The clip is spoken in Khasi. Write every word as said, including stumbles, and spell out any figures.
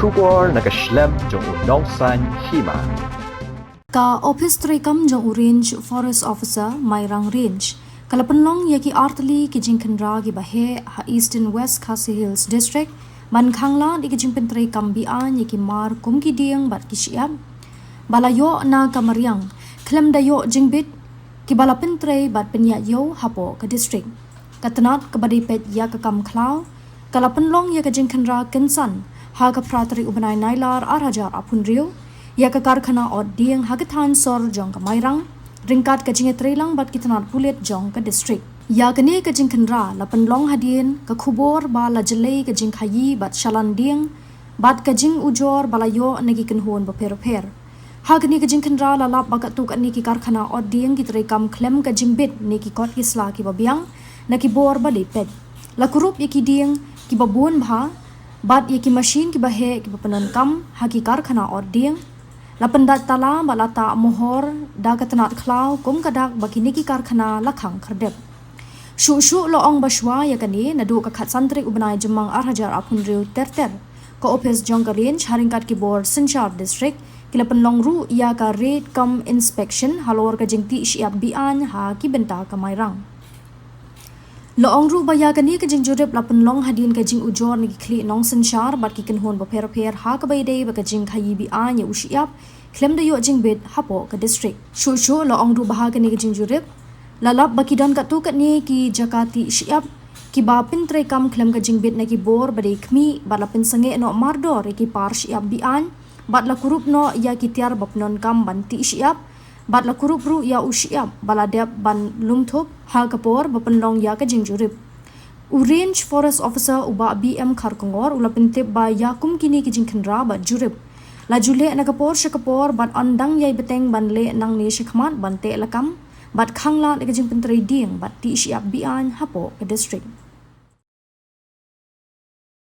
Khubor na ka shlem jong u nongsan hima. Ka Ophis Treikam jong u Range Forest Officer, Mairang Range, ka la pynlong ïa ki artylli ki jingkhynra kiba heh ha Eastern West Khasi Hills District ban khanglad ïa ki jingpyntreikam beaiñ ïa ki mar kum ki dieng bad ki shyiap ba la ïoh na ka mariang, khlem da ïoh jingbit, kiba la pyntrei bad pynïaid ïew hapoh ka district. Ka tnat kaba dei peit ïa ka kam khlaw ka la pynlong ïa ka jingkhynra kynsan ha ka phra tarik u bnai Nailar ar hajar arphew hynriew ïa ka karkhana ot dieng ha ka thaiñ sor jong ka Mairang, ryngkat ka jingïatreilang bad ki tnat pulit jong ka district. Ïa kane ka jingkhynra la pynlong hadien ka khubor ba la jlei ka jingkhaïi bad shalan dieng bad ka jingujor ba la ïoh na ki kynhun bapher bapher. Ha kane ka jingkhynra la lap ba katto katne ki karkhana ot dieng ki treikam khlem ka jingbit ne ki kot ki sla kiba biang na ki bor ba dei peit. La kurup ïa ki dieng kiba bun bha bad ïa ki mashin kiba heh kiba pyndonkam ha ki karkhana ot dieng. La pyndait tala bad la tah mohor da ka tnat khlaw kum ka dak ba kine ki karkhana la khang khyrdep. Shuh shuh la ong ba shuwa ïa kane, naduh ka khatsan tarik u bnai Jymmang ar hajar arphew hynriew ter ter, ka ophis jong ka Range ha ryngkat ki bor synshar district ki la pynlong ruh ïa ka raid cum inspection halor ka jingtih shyiap beaiñ ha ki bynta ka Mairang. La ong ruh ba ïa kane ka jingjurip la pynlong hadien ka jingujor na ki khlieh nongsynshar bad ki kynhun bapher bapher ha kaba ïadei bad ka jingkhaïi beaiñ ïa u shyiap khlem da ïoh jingbit hapoh ka district. Shuh shuh la ong ruh ba ha kane ka jingjurip la lap ba ki don katto katne ki jaka tih shyiap kiba pyntreikam khlem ka jingbit na ki bor ba dei khmih bad la pynsangeh noh mardor ïa ki par shyiap beaiñ bad la kurup noh ïa ki tiar ba pyndonkam ban tih shyiap bad la kurup ruh ïa u shyiap ba la dep ban lum thup ha ka por ba pynlong ïa ka jingjurip. U Range Forest Officer u Bah B M Kharkongor u la pyntip ba ïa kum kine ki jingkhynra bad jurip la ju leh na ka por sha ka por bad yn dang ïai bteng ban leh nangne shakhmat ban teh lakam bad khanglad ïa ka jingpyntrei dieng bad tih shyiap beaiñ hapoh ka district.